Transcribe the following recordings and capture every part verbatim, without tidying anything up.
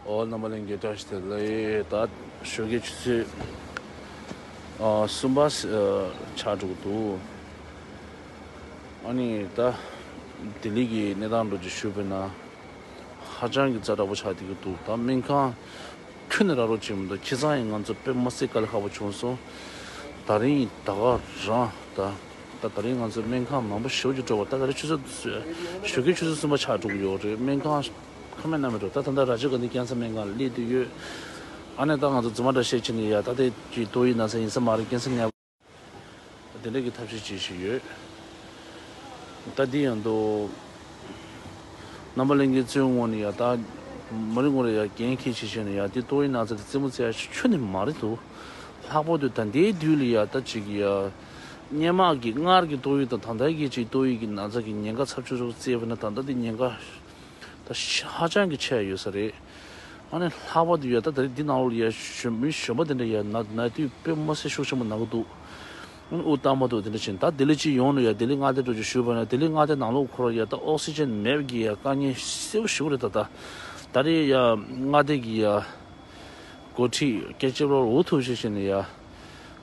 ཨོ་རྣམ་པ་ལྷན་རྒྱས་བཀྲ་ཤིས་བདེ་ལེགས། ད་ཞོགས་ཀའི་ཆུ་ཚོད་ཨ་གསུམ་པ་ཨ་ཆགས་འགྲོ་གི་འདུག་ཨ་ནི་ད་ལྡི་ལི་གི་གནས་སྟངས་འགྲོ་ཅིག་ཞུས་པ་ན་ཧ་ཅང་གི་ཛ་དྲག་པོ་ཆགས་བསྡད་ཀྱི་འདུག་ད་སྨན་ཁང་ཁྱོན་ནས་ར་རོ་བྱེད་མི་འདུག་ཁྱི་ཚང་ཡང་ང་ཚོ་དཔེ་མ་སྲིད་དཀའ་ལས་ཁག་པོ་བྱུང་སོང་། ད་རིང་ད་ག་རང་ད་ད་ད་རིང་ང་ཚོ་སྨན་ཁང་མང་པོ་ཞེ་པོ་ཅིག་འགྲོ་བ། ད་ག་རེ་ཆུ་ཚོད་ཞོགས་ཀའི་ཆུ་ཚོད་གསུམ་པ་ཆགས་འགྲོ་གི་ཡོད་རེད། སྨན་ཁང་ཁ་མེད་ན་མེད་འགྲོ། ད་ད་ལྟ་ར་ཇིབ་གྷན་དྷི་ཀེན་སར་སྨན་ཁང་སླེབས་བསྡད་ཡོད། ཨ་ནི་ད་ང་ཚོ་རྫུན་མ་འདྲ་བཤད་ཕྱིན་ནས་ཡ་ད་ལྟའི་གི་ཏོག་དབྱིབས་ན་ཚ་ཡིན་ས་མ་རེད། ཀེན་སར་ནད་པ་དེ་འདྲ་གི་ཐབས་ཤེས་བྱེད་བཞིན་ཡོད། ད་འདི་ཡང་དུ་རྣམ་པ་ལྷན་རྒྱས་ཚོའི་ངོས་ནས་ཡ་ད་མ་རེད་ངོ་རེད་ཡ་འགན་འཁྱེར་བྱེད་བཞིན་ནས་ཡ་འདི་ཏོག་དབྱིབས་ན་ཚ་དེ་རྩེད་མོ་རྩེ་ཡ་ཁྱོན་ནས་མ་རེད་འདུག་ལྷག་པར་དུ་ད་ལྟའི་དུས་ལ་ཡ་ད་ཅིག་ཡ་སྔོན་མ་གི་སྔར་གྱི་ཏོག་དབྱིབས་དང་ད་ལྟའི་གི་ཅིག་ཏོག་དབྱིབས་ཀྱི་ན་ཚ་གི་ཉེན་ཁ་ཚབས་ཆེ་ཤོས་བརྩིས་པ་ན་ད་ལྟ་འདི་ཉེན་ཁ་ད་ཧ་ཅང་གི་ཆེ་ཡོད་ས་རེད། ཨ་ནི་ལྷག་པར་དུ་ཡ་ད་ད་རེས་འདི་ནང་ལོགས་ལ་ཡ་གཞོན་མི་གཞོན་པ་དེ་འདྲ་ཡ་ན་ན་དུས་དཔེ་མ་སྲིད་ཤུགས་ཆེན་པོ་ན་གི་འདུག་དབུགས་བཏང་མ་ཐུབ་དེ་འདྲ་ཕྱིན། ད་ལྡི་ལི་སྤྱི་ཡོངས་ལ་ཡ་ལྡི་ལི་མངའ་སྡེ་འགྲོ་ཅིག་ཞུས་པ་ན་ལྡི་ལི་མངའ་སྡེ་ནང་ལོགས་ཁོ་ར་ཡ་ད་ཨོག་སི་ཅན་མེད་པ་གི་ཡ་དཀའ་ངལ་གསལ་པོ་ཞེ་པོ་རེད། ད་ད་ད་རེས་ཡ་མངའ་སྡེ་གི་ཡ་འགོ་ཁྲིད་སྐད་ཅིག་ལོར་འུ་ཐུག་ཞིག་བྱས་ནས་ཡ།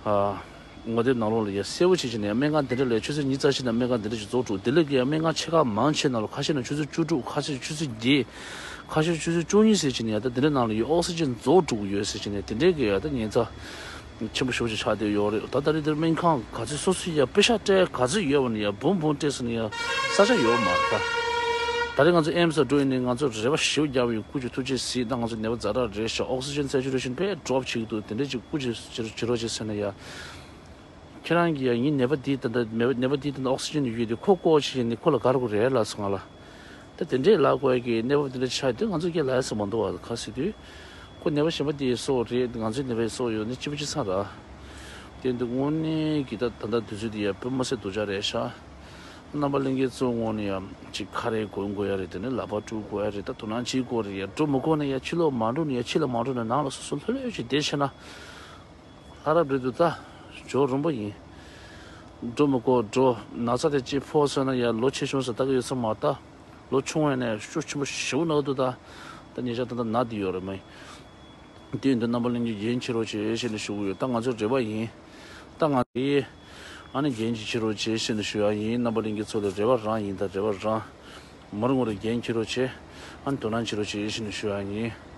ཨ། ངོ་དེབ་ནང་ལོགས་ལ་ཡ་གསལ་པོ་བྱེད་ཀྱི་ནས་སྨན་ཁང་དེ་འདྲ་ལས་ཆུ་ཚོད་ཉི་ཤུ་རྩ་བཞི་ནང་སྨན་ཁང་དེ་འདྲ་ཞིག་རྫོགས་འགྲོ། དེ་ལས་ཀྱི་ཡ་སྨན་ཁང་ཆེ་ཁག་མང་ཆེ་ནང་ལ་ཁ་ཤས་ནང་ཆུ་ཚོད་བཅུ་དྲུག་ཁ་ཤས་ཆུ་ཚོད་བརྒྱད། ཁ་ཤས་ཆུ་ཚོད་བཅུ་གཉིས་ཟེར་གྱི་ནས་ཡ་ད་དེ་འདྲ་ནང་ལ་ཡ་ཨོག་སི་ཅན་རྫོགས་འགྲོ་གི་ཡོད་ཟེར་གྱི་ནས་དེ་འདྲའི་གི་ཡ་ད་ཉེན་ཚ་ཆེན་པོ་ཞེ་པོ་ཅིག་ཆགས་བསྡད་ཡོད་རེད། ད་ད་རེས་དེར་སྨན་ཁང་ག་ཚོད་སོ་སོའི་ཡ་པེ་ཤ་སྤྲད་ག་ཚོད་ཡོད་པ་ནས་ཡ་འབུམ་འབུམ་སྤྲད་ཟེར་ནས་ཡ་ས་ཆ་ཡོད་མ་རེད། ད་ད་རེས་ང་ཚོ་ཨེམ་སར་འགྲོ་ཡིན་ནས་ང་ཚོ་རེ་བ་ཞེ་པོ་རྒྱག་པ་ཡིན། སྐུ་མཁྱེན་ཐུགས་རྗེ་གཟིགས། ད་ང་ཚོ་ནད་པ་ཛ་དྲག་རེད་ཤག་ཨོག་སི་ཅན་སེ་ཅུ་རེ་ཤན་དཔེ་ཌོབ་བྱེད་ཀྱི་འདུག་དེ་འདྲ་ཅིག་སྐུ་མཁྱེན་བྱེད་རོགས་བྱེད་ཟེར་ནས་ཡ། ཁྱེད་རང་གིས་ཡ་ངའི་ནད་པ་འདི་ད་ལྟ་ནད་པ་འདི་ད་ལྟ་ཨོག་སི་ཅན་ཡོད་དེ་ཁོ་བཀོག་བྱས་ནས་ཁོ་ལ་ག་རེ་དགོས་རེད་ལབ་སོང་ང་ལ། ད་དེ་འདྲས་ལབ་དགོས་ཀྱི་གནས་བབ་དེ་འདྲ་ཆགས་དུས་ང་ཚོ་སྐད་ལབ་ཡ་ས་མ་འདུག་བ། ག་ཟེར་དུས་ཁོ་ནད་པ་གཞན་པ་དེའི་སྲོག་རེད། ང་ཚོའི་ནད་པའི་སྲོག་ཡོད་ནི་གཅིག་པ་གཅིག་རྐྱང་རེད། དེ་འདི་དངོས་གནས་ཀྱི་ད་ད་ལྟ་དུས་ཚོད་འདི་ཡ་དཔེ་མ་སྲིད་སྡུག་ཅག་རེད་ཤག་རྣམ་པ་ལྷན་རྒྱས་ཚོའི་ངོས་ནས་ཡ་ཅིག་ཁ་རས་གོན་དགོས་ཡ་རེད། དེ་ནས་ལག་པ་བཀྲུ་དགོས་ཡ་རེད། ད་དོ་སྣང་བྱེད་དགོས་རེད་ཡ། འགྲོ་མི་དགོས་ན་ཡ་ཕྱི་ལོགས་མ་འགྲོ་ན་ཡ། ཕྱི་ལ་མ་འགྲོ་ན་ནང་ལ་སོ་སོ་ལྷོད་ལྷོད་ཅིག་བསྡད་བྱས་ན། ལྷ་རབ་རེད་འདུག་ད་ཇོ་རིན་པོ་ཡིན། འགྲོ་མི་དགོས་འགྲོ། ན་ཚ་དེ་ཅིག་ཕོག་སོང་ན་ཡ་ལོ་ཆེ་ཆུང་ཟེར་ལྟ་གི་ཡོད་ས་མ་རེད། ད་ལོ་ཆུང་བས་ནས་ཤུགས་ཆེན་པོ་ཞེ་པོ་ན་གི་འདུག་ད་ད་ཉེ་ཆར་ད་ད་ན་དེ་ཡོད་རེད་མ་ཡིན། དེ་ཡིན་དུས་རྣམ་པ་ལྷན་རྒྱས་རྒྱན་ཁྱེར་རོགས་བྱེད་ཞེས་ནས་ཞུ་གི་ཡོད། ད་ང་ཚོའི་རེ་བ་ཡིན། ད་ང་ཚོའི་ཨ་ནི་རྒྱན་གྱིས་ཁྱེར་རོགས་བྱེད་ཞེས་ནས་ཞུ་ཡ་ཡིན། རྣམ་པ་ལྷན་རྒྱས་ཚོ་ལ་རེ་བ་རང་ཡིན། ད་རེ་བ་རང་། མར་ངོ་རེ་རྒྱན་ཁྱེར་རོགས་བྱེད། ཨ་ནི་དོ་སྣང་ཁྱེར་རོགས་བྱེད་ཞེས་ནས་ཞུ་ཡ་ཡིན།